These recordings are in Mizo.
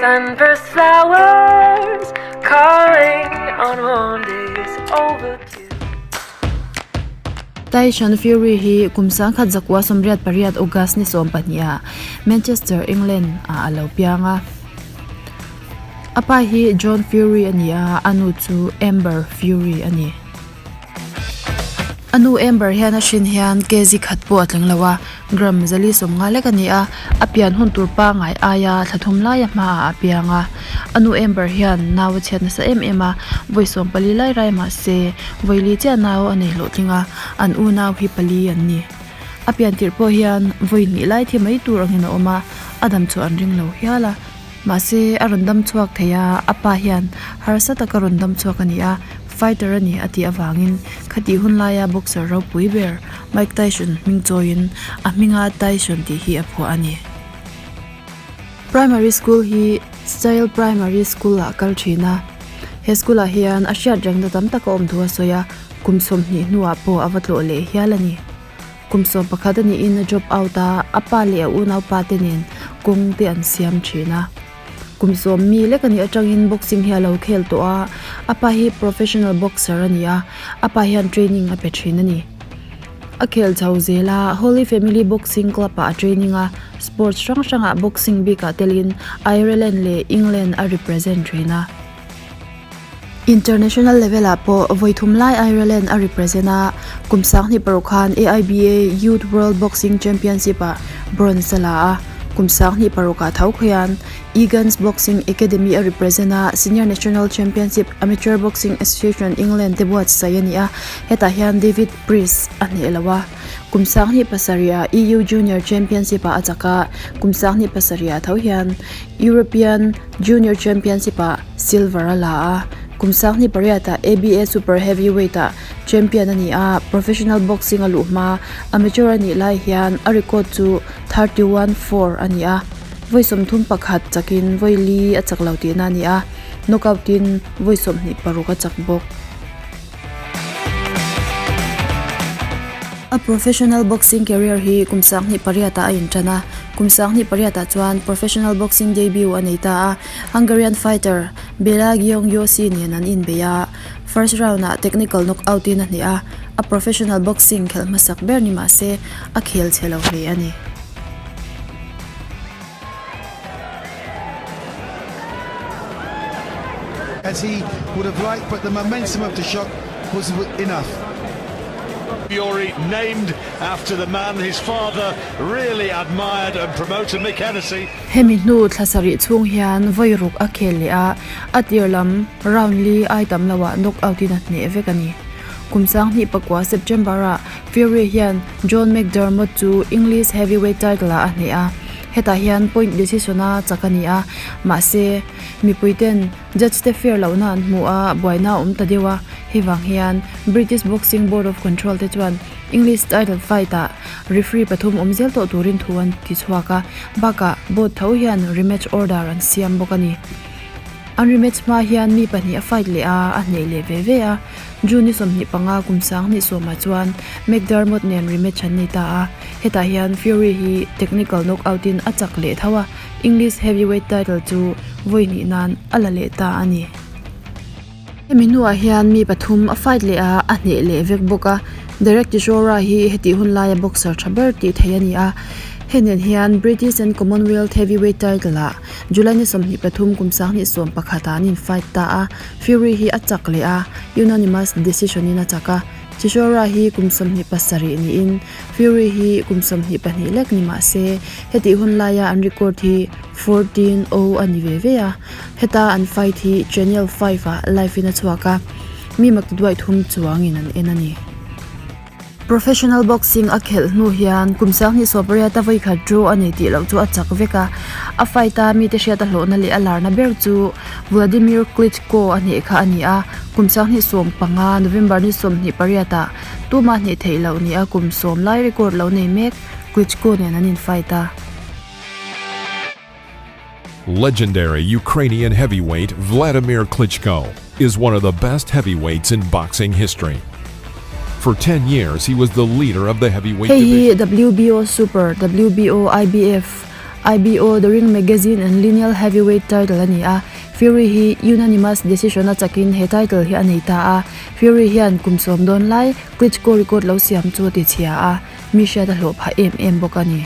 Sunburst flowers calling on warm days overdue. Tyson Fury hi kum 1988 August ni 12 ah Manchester, England ah a lo piang a. A pa hi John Fury a ni a, a nu chu Amber Fury a ni. A nu Amber hian a hrin hian kg khat pawh a tling lo a, gram zali sawmnga lek a ni a, a pian hun tur pangngai aia thla thum laia hmaah a piang a. A nu Amber hian nau a chhiat nasa em em a, vawi 14 lai rai mah se vawi li chiah nau a nei hlawhtling a, an unau hi pali an ni. A pian tirh pawh hian vawi hnih lai thi mai tur angin a awm a, a dam chhuah an ring lo hial a. Mahse, a rawn dam chhuak thei a, a pa hian harsa taka rawn dam chhuak a ni a, fighter a ni a tih avangin khatih hun laia boxer ropui ber Mike Tyson hming chawiin a hminga Tyson tih hi a phuah a ni. Primary school hi Style Primary School ah kal thin a, he school ah hian a hriat rengna tam tak a awm thu a sawi a, kum 20 hnuah pawh a va tlawh leh hial a ni. Kum 11 a niin a drop out a, a pa leh a unaupa te nen kawng te an siam thin a. Kum sawm mi lek a nih atangin boxing hi a lo khel tawh a, a pa hi professional boxer a ni a, a pa hian training a pe thin a ni. A khel chho zel a, Holy Family Boxing Club ah a training a, sports hrang hrangah boxing bikah telin Ireland leh England a represent thin a. International level ah pawh vawi thum lai Ireland a represent a, kum 2006 khan AIBA Youth World Boxing Championship ah bronze a la a, kum 2006 ah tho khian Egan's Boxing Academy a represent a, Senior National Championship Amateur Boxing Association England te buatsaih a ni a, hetah hian David Priest a hneh lo a. Kum 2007 ah EU Junior Championship ah a chak a, kum 2007 ah tho hian European Junior Championship ah Silver a la a, kum 28 ah ABA Super Heavyweight ah champion a ni a, professional boxing a luh hma amateur a nih lai hian a record chu 31-4 a ni a, vawi 31 chakin vawi li a chak lo tihna a ni a, knockout in vawi 26 a chak bawk. A professional boxing career hi kum 28 ah a intan a, kum 28 ah chuan professional boxing debut a nei ta a, Hungarian fighter Bela Gyongyosi nen an inbei a, first round ah technical knockout in a hneh a, a professional boxing khelh hmasak ber ni mah se a khel chhe lo hle a ni. As he would have liked, but the momentum of the shot was enough. Fury named after the man his father really admired and promoter Mick Hennessy. Hemi hnu thla sarih chhung hian vawi ruk a khel leh a, a tir lam round li ai tam loah knockout in a hneh vek a ni. Kum 2009 September ah Fury hian John McDermott chu English heavyweight title ah a hneh a, hetah hian point decision a chak a ni a, mahse mipui ten judge te fair lohna an hmu a, buaina a awm ta deuh a, hei vang hian British Boxing Board of Control te chuan English title fight ah referee pathum awm zel tawh turin thu an ti chhuak a, bakah board tho hian rematch order an siam bawk a ni. An rematch hma hian mi pahnih a fight leh a, a hneh leh ve ve a. June ni 25 kum 2010 ah chuan McDermott nen rematch an nei ta a, hetah hian Fury hi technical knockout in a chak leh tho a, English heavyweight title chu vawi hnih nan a la leh ta a ni. Hemi hnuah hian mi pathum a fight leh a, a hneh leh vek bawk a. Derek Chisora hi hetih hun laia boxer tha ber tih theih a ni a, hei nen hian British and Commonwealth heavyweight title ah July ni 23 kum 2011 ah an in fight ta a, Fury hi a chak leh a, unanimous decision in a chak a. Chisora hi kum 27 niin Fury hi kum 22 lek ni mah se, hetih hun laia an record hi 14-0 a ni ve ve a. Heta an fight hi Channel 5 ah live in a chhuak a, mi makti duai thum chuangin an en a ni. Professional boxing a khelh hnu hian kum 2008 a vawi khat draw a nei tih loh chu a chak vek a, a fight a mite hriat a hlawhna leh a larna ber chu Vladimir Klitschko a hneh kha a ni a, kum 2015 November ni 28 ah tuma hneh theih loh ni a kum 10 lai record lo nei mek Klitschko nen an in fight a. Legendary Ukrainian heavyweight Vladimir Klitschko is one of the best heavyweights in boxing history. For 10 years, he was the leader of the heavyweight Hei hi division. WBO Super, WBO, IBF, IBO, The Ring Magazine and Lineal Heavyweight title a ni a. Fury hi unanimous decision a chakin he title hi a nei ta a. Fury hian kum sawm dawn lai Klitschko record lo siam chu a ti chhia a, mi hriat a hlawh phah em em bawk a ni.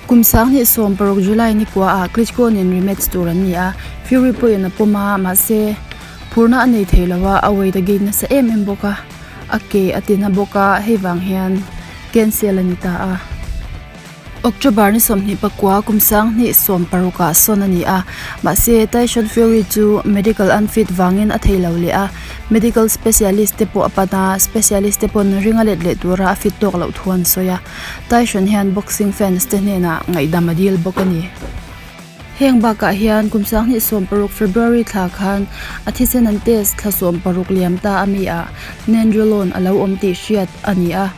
Kum 2016 July ni kua ah Klitschko nen rematch tur an ni a, Fury pawhin a pawm a, mahse phurna a nei thei lo a, a weight a gain nasa em em bawk a, a ke a ti na bawk a, hei vang hian cancel a ni ta a. October ni 24 kum 2016 ah sawn a ni a, mahse Tyson Fury chu medical unfit vangin a thei lo leh a, medical specialist te pawh a pan a, specialist te pawn ring a let leh tura a fit tawk loh thu an sawi a, Tyson hian boxing fans te hnenah ngaihdam a dil bawk a ni. Heng bakah hian kum 2016 February thla khan a thisen an test thla 16 liam ta ami ah Nandrolone a lo awm tih hriat a ni a.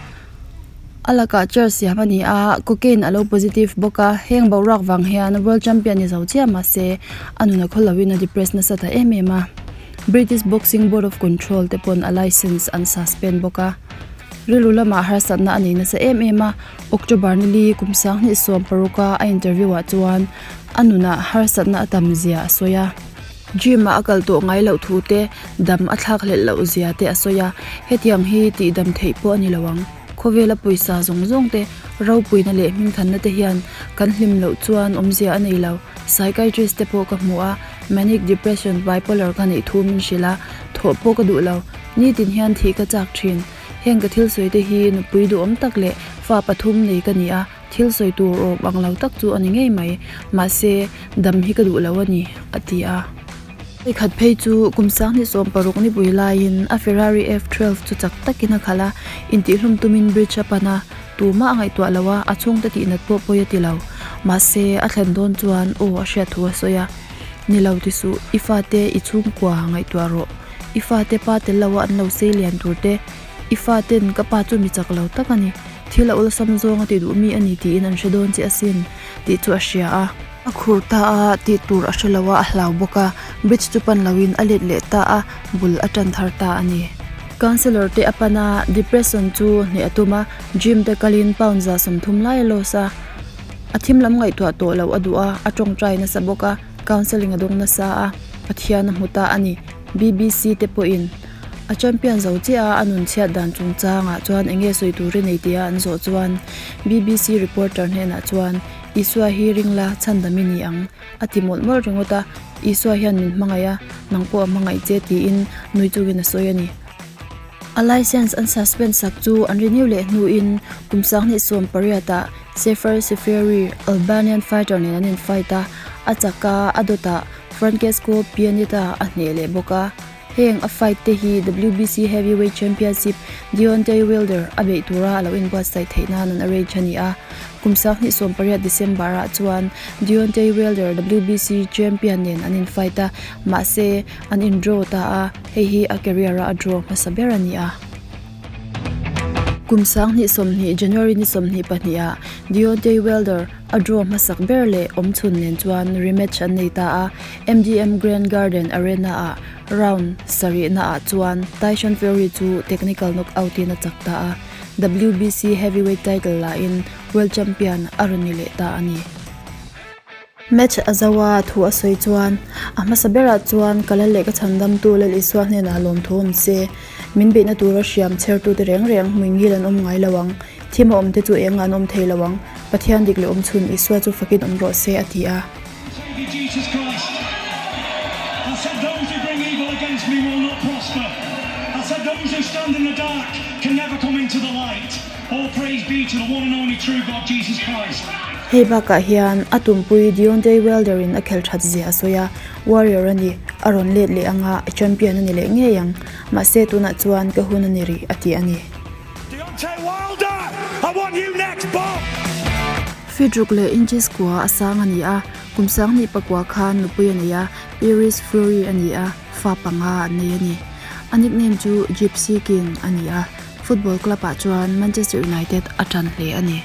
A lakah charge siam a ni a, cocaine a lo positive bawk a, heng boruak vang hian world champion ni zo chiah mahse a nun a khaw loin a depress nasa ta em em a. British Boxing Board of Control te pawn a licence an suspend bawk a. Rilru lamah harsatna a nei nasa em em a, October ni li kum 2016 a a interview ah chuan a nunah harsatna a tam zia a sawi a. Gym ah a kal tawh ngai loh thu te, dam a thlak hlelh loh zia te a sawi a, hetiang hi tih dam theih pawh a ni lo ang. Khawvela pawisa zawng zawng te, ropuina leh hmingthanna te hian kan hlim loh chuan awmzia a nei lo. Psychiatrist te pawh ka hmu a, manic depression, bipolar ka neih thu min hrilh a, thawh pawh ka duh lo. Nitin hian thih ka chak thin. Heng ka thil sawi te hi nupui duhawm tak leh fa pathum nei ka ni a. Thil sawi tur awm ang lo tak chu a ni ngei mai, mahse, dam hi ka duh lo a ni, a ti a. Vawikhat phei chu kum 2016 nipui laiin a Ferrari F12 chu chak takin a khalh a, intihlum tumin bridge a pan a, tumah a ngaihtuah lo a, a chhungte tihnat pawh pawi a ti lo. Mahse, a thlen dawn chuan aw a hriat thu a sawi a, Ni lo ti suh, i fate i chhungkua ngaihtuah rawh. I fate pa tel loa an lo sei lian tur te, i faten ka pa chu mi chak lo tak a ni. Thil a awlsam zawng a ti duh mi a ni tiin an hre dawn che asin tih chu a hria a. A khur ta a, tih tur a hre lo a, a hlau bawk a, bridge chu pan loin a let leh ta a, bul a tan thar ta a ni. Councillor te a pan a, depression chu hneh a tum a, gym te kalin pound 130 lai a loss a, a thim lam ngaihtuah tawh loh a duh a, a tawngtai nasa bawk a, counselling a dawng nasa a, Pathian a hmu ta a ni. BBC te pawhin. A champion zo chiah a, a nun chhiat dan chungchangah chuan eng nge sawi tur i nei tia an zawh chuan BBC reporter hnenah chuan Isua hi ring la chhandam i ni ang a ti mawlh mawlh ringawt a, Isua hian min hmangaih a, nang pawh a hmangaih che tiin nui chungin a sawi a ni. A licence an suspend sak chu an renew leh hnuin kum 2018 ah Sefer Seferi, Albanian fighter nen an in fight a, a chak a, a dawtah Francesco Pianeta a hneh leh bawk a. Heng a fight te hi WBC Heavyweight Championship Deontay Wilder a beih tura a lo inbuatsaih theih nan an arrange a ni a. Kum 2018 December ah chuan Deontay Wilder WBC Champion nen an infight a, mahse an in draw ta a, hei hi a career a a draw hmasa ber a ni a. Kum 2020 January ni 22 ah Deontay Wilder A draw hmasak ber leh awmchhun nen chuan rematch an nei ta a, MGM Grand Garden Arena-ah round sarihnaah chuan Tyson Fury chu technical knockout in a chak ta a, WBC heavyweight title lahin world champion a rawn ni leh ta a ni. Match a zo a, thu a sawi chuan, A hmasa berah chuan ka lal leh ka chhandamtu Lal Isua hnenah lawmthu awm se, min beihna tura hriam chhertute reng reng hmuingil an awm ngai lo ang. Thim a awm te chu eng an awm thei lo ang, Pathian dik leh awm chhun Isua chu fakin awm rawh se a ti a. Hei bakah hian a tumpui Deontay Wilder in a khelh that zia a sawi a, Warrior a ni, a rawn let leh anga champion a ni leh ngei ang, mahse tunah chuan ka hun a ni rih a ti a ni. Deontay Wilder, I want you next, Bob! Feet ruk leh inches kua a sang a ni a, kum 2009 khan nupui a nei a, Iris Fury a ni a, fa panga an nei a ni. A nickname chu Gypsy King a ni a, football club ah chuan Manchester United a tan hle a ni.